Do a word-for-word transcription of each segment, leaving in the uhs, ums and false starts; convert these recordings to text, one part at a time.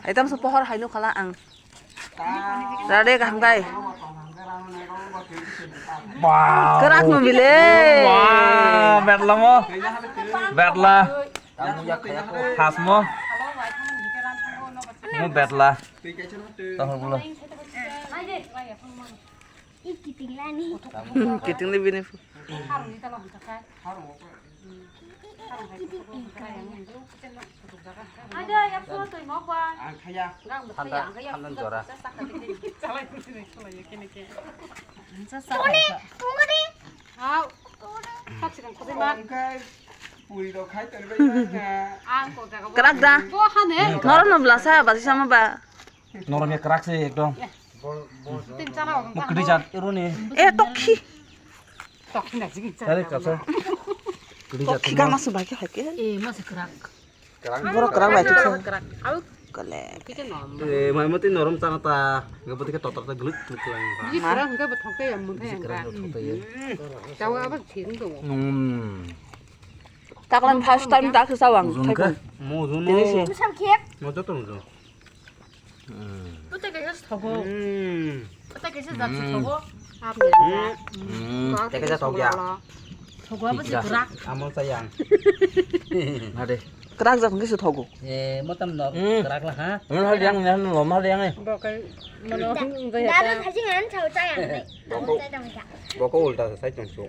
Ai tamo se pohor hai nukhala ang. Rade kaham kai. Wow. Kerak no bile. Wow, betla mo. Betla. Has mo. Mo betla. Tohor bulo. Kiting le bini. Thanda, thanda jora. Kerak da. Noro no blasa basi sama ba. Norom ya kerak se ekdom. Mo kedi jat ero ni. E tokhi. Tokhi na jigi. Tare kasa. Kedi jat. Tokhi ka masu ba ke hai ke. E masu kerak. Boro kerak bai tuksa. Kerak. Au. Kale. Kike nom. E mai mati norom chana ta. Ga bati ke totor ta glut glut lang. Jigi kerak hingke bo thokte ya mun thai. Jigi kerak hingke thokte ya. Tawa abo thing do. Hmm. Taklan first time tak sa wang. Mujun ke? Mujun. Tini si. Musam khep. Mo joto mujun. Putai kaisa thogo. Hmm. Putai kaisa jat se thogo. Apni. Hmm. Teka ja thogya. Thogo abo se kerak. Amo sayang. Nade. Kerak jat kaisa thogo. Eh, motam no kerak la ha. Ngon hal yang, ngon hal yang eh. Bokai mano. Dada thajing an chau chayang. Boko ulta sai tong su.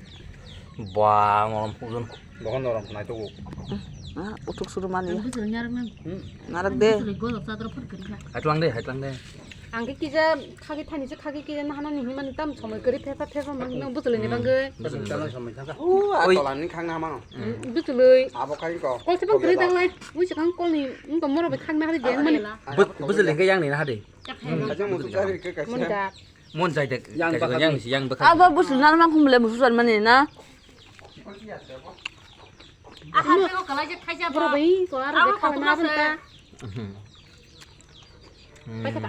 Ba, ngom pujun. Boko norom nai tugu. Ah, uthuk suru mani. Narak de. Haitlang de, haitlang de. Ang ke kija khagi thani se khagi kija nahana ni himani tam somoi kari phepa phepa mang nang bujuli ni bangoi. Bujuli ni bangoi. Hu, a tola ni khang na mano. Bujuli. Abo khai ko. Kol se bang kari dang lai. Ui se khang kol ni, ung ko moro be khang na hari deng mani. Bujuli ke yang ni na hari. Aja mo tu kari ke kaisa. Munda. Mon jai de, yang yang si yang bakal. Abo busul nan mang khum le busul mani na. Aha, ko kalai je thaija bro. Bro bai ko aro de khala na bun ta. Pai kata.